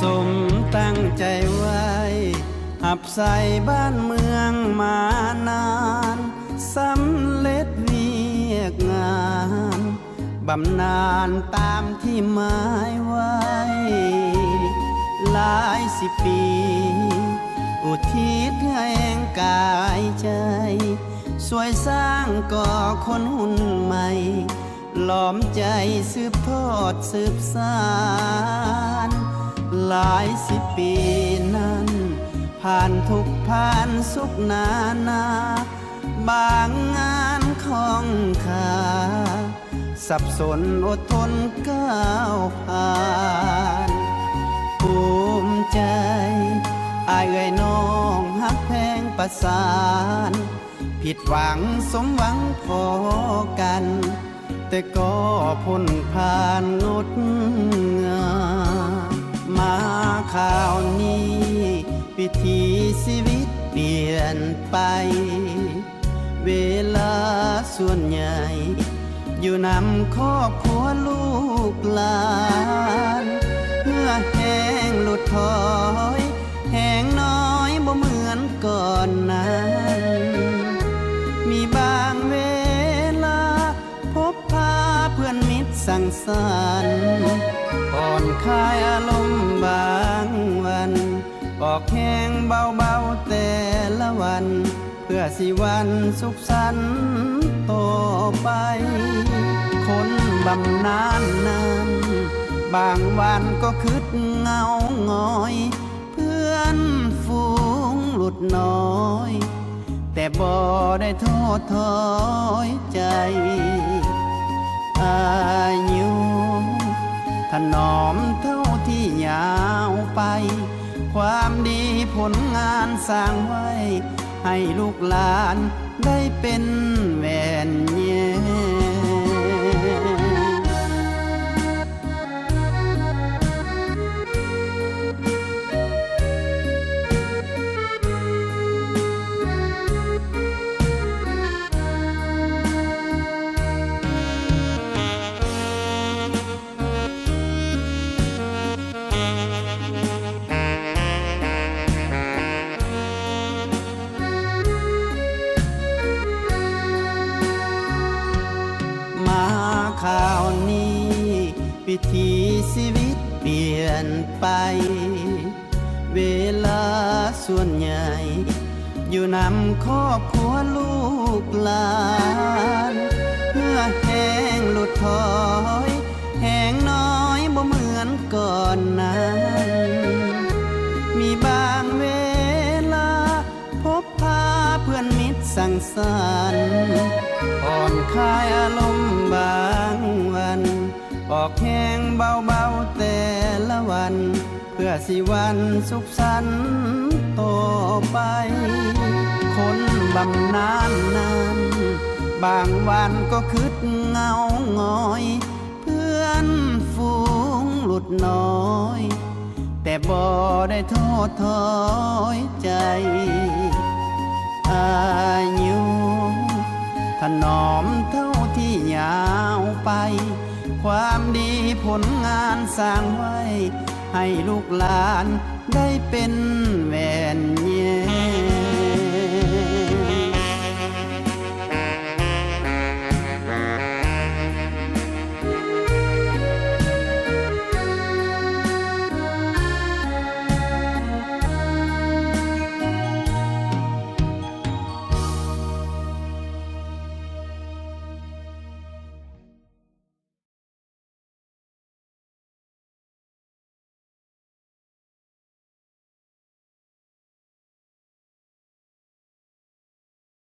ສົມຕັ້ງໃຈໄວ້ ຮັບໃຊ້ບ້ານເມືອງມານານ ສຳເລັດວຽກງານ ບຳນານຕາມທີ່ໝາຍໄວ້ ຫຼາຍສິບປີ ອຸທິດແຮງກາຍໃຈ ຊ່ວຍສ້າງກໍ່ຄົນຮຸ່ນໃໝ່ ລ້ອມໃຈສືບທອດສືບສານ ຫຼາຍສິບປີນັ້ນ ຜ່ານທຸກຜ່ານສຸກນານາ ບາງງານຂ້ອງຄາ ສັບສົນອົດທົນກ້າວຜ່ານ ພູມໃຈ ອ້າຍເອື້ອຍນ້ອງຮັກແພງປະສານ ຜິດຫວັງສົມຫວັງພໍກັນ ແຕ່ກໍພົ້ນຜ່ານງົດງາມ ມາຄາວນີ້ ວິຖີຊີວິດປ່ຽນໄປ ເວລາສ່ວນໃຫຍ່ ຢູ່ນຳຄອບຄົວລູກຫຼານ ເຫື່ອແຮງຫຼຸດຖອຍ ແຮງນ້ອຍບໍ່ເໝືອນກ່ອນນັ້ນ ມີບາງເວລາ ພົບພາເພື່ອນມິດສັງສັນ ຜ່ອນຄາຍອາລົມບາງວັນ ອອກແຮງເບົາໆແຕ່ລະວັນ ເພື່ອຊິວັນສຸກສັນຕໍ່ໄປ ຄົນບຳນານນັ້ນ ບາງວັນກໍຄຶດເຫງົາຫງອຍ ເພື່ອນຝູງຫຼຸດນ້ອຍ ແຕ່ບໍ່ໄດ້ທໍ້ຖອຍໃຈ ອາຍຸຖະໜອມເທົ່າທີ່ຍາວໄປ ຄວາມດີຜົນງານສ້າງໄວ້ ໃຫ້ລູກຫຼານໄດ້ເປັນແວ່ນແຍງ. ມາຄາວນີ້ ວິຖີຊີວິດປ່ຽນໄປ ເວລາສ່ວນໃຫຍ່ ຢູ່ນຳຄອບຄົວລູກຫຼານ ເຫື່ອແຮງຫຼຸດຖອຍ ແຮງນ້ອຍບໍ່ເໝືອນກ່ອນນັ້ນ ມີບາງເວລາ ພົບພາເພື່ອນມິດສັງສັນ ຜ່ອນຄາຍອາລົມບາງວັນ ອອກແຮງເບົາໆແຕ່ລະວັນ ເພື່ອຊິວັນສຸກສັນຕໍ່ໄປ ຄົນບຳນານນັ້ນ ບາງວັນກໍຄຶດເຫງົາຫງອຍ ເພື່ອນຝູງຫຼຸດນ້ອຍ ແຕ່ບໍ່ໄດ້ທໍ້ຖອຍໃຈ ອາຍຸຖະໜອມເທົ່າທີ່ຍາວໄປ ຄວາມດີຜົນງານສ້າງໄວ້ ໃຫ້ລູກຫຼານໄດ້ເປັນແວ່ນແຍງ.